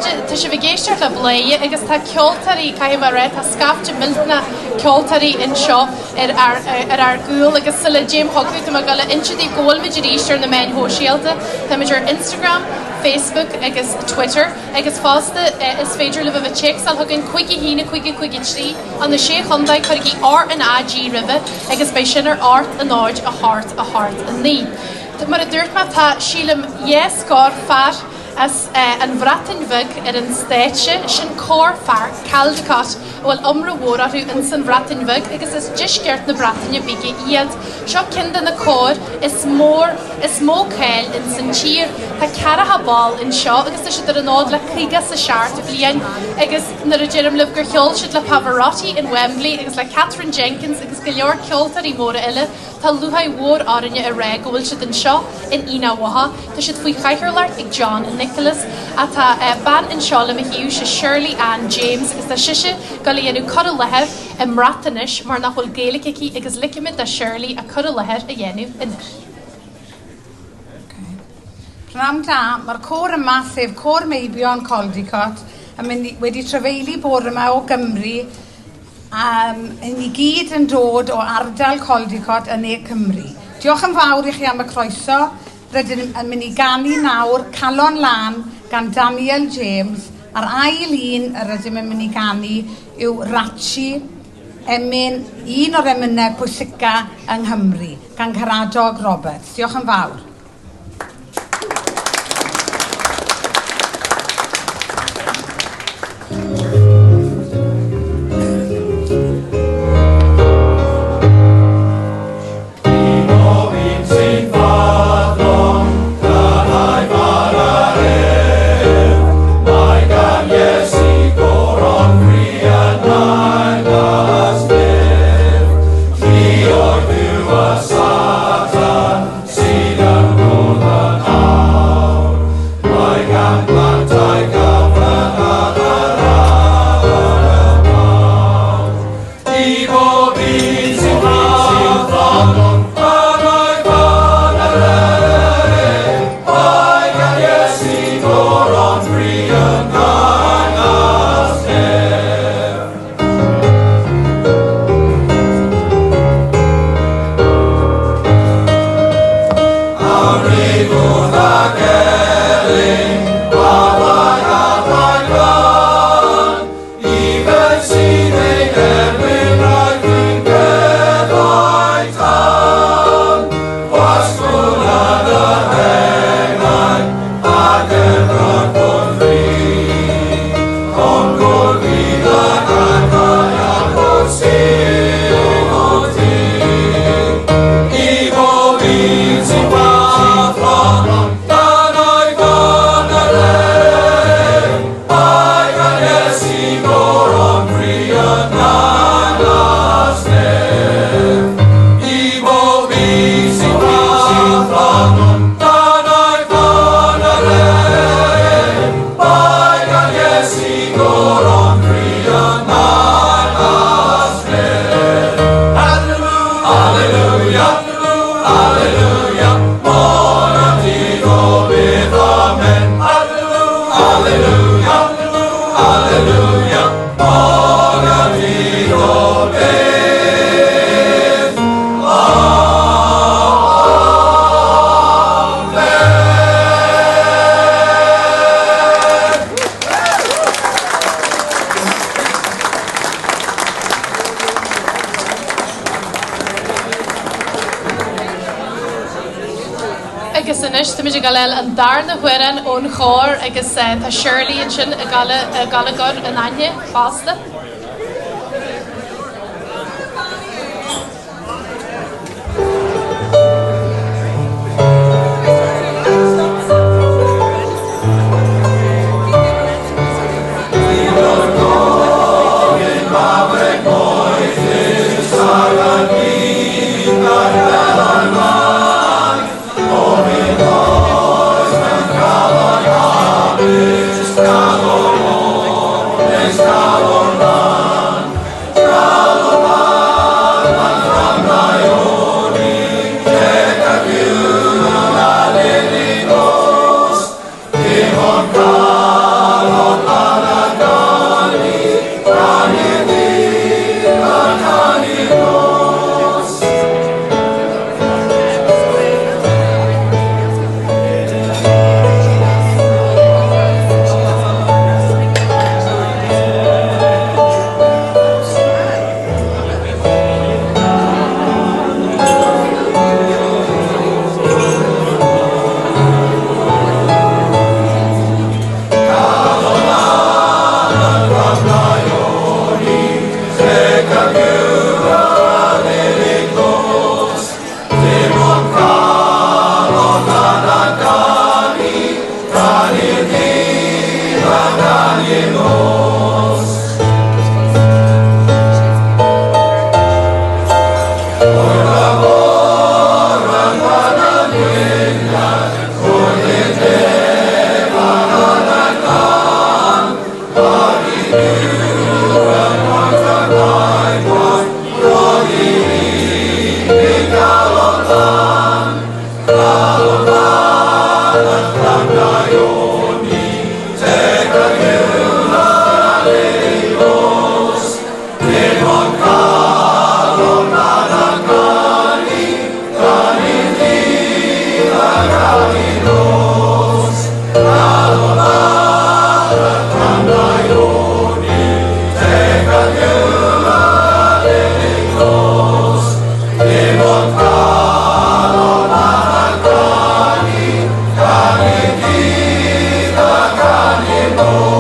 chairde, tá sibh ag éisteacht le Bladhaire agus tá ceoltóirí, caithfidh mé a rá, tá scaifte millteanach ceoltóirí anseo ar ár, ar ár gcúl agus sula dtéim chucu tá mé ag dul a inse daoibh go bhfuilimid arís ar na meáin shóisialta. Táimid ar Instagram, Facebook agus Twitter agus fosta is féidir libh a bheith ag téacsáil chugainn 5 1 5 5 3 an 6 chontae, cuirigí RnaG roimhe agus beidh sin ar 8 0 8 8 9. Mar a dúirt mé tá, sílim, dhá scór fear as an Bhreatain Bheag ar an stáitse, sin cór fear Caldicot a bhfuil iomrá mhór orthu ins an Bhreatain Bheag agus as deisceart na Breataine Bige iad. Seo ceann de na cóir is mór, is mó cáil ins an tír. Tá ceathracha ball anseo agus tá siad ar an fhód le 57 bliain agus nuair a deirim libh gur cheol siad le Pavarotti in Wembley agus le Katherine Jenkins agus go leor ceoltóirí móra eile, Tá lúcháir mhór orainne a rá go bhfuil siad anseo in Aonach Mhacha. Tá siad faoi chathaoirleacht ag John Nicholas. Ach tá bean anseo le mo thaobh, sé Shirley Ann James agus tá sise ag dul a dhéanamh cur i láthair i mBreatnais mar nach bhfuil Gaeilge aici agus ligfimid do Shirley a cur i láthair a dhéanamh anois. Prynhawn da, mae'r côr yma, sef Côr Meibion Caldicot, yn mynd i, wedi trafeili bore yma o Gymru Yym, 'yn ni gyd yn dod o ardal Caldicot yn ne Cymru. Diolch yn fawr i chi am y croeso. Rydyn yn mynd i ganu nawr Calon Lân gan Daniel James a'r ail un yr ydym yn mynd i ganu yw Ratchi, emyn, un o'r emynau pwysica yng Nghymru, gan Caradog Roberts. Diolch yn fawr. Sydd yn gwrdd yn awr. Mae gan blant a'i gyfran ar yr afon y mawr. I bob un sy'n ffyddlon, pan o'i fan yr eryr, mae gan Iesu goron fri yn dangos nef. Agus anois táimid ag dul a fháil an darna hamhrán ón chór agus tá Shirley ansin ag dul a gcur in aithne fosta. Ó.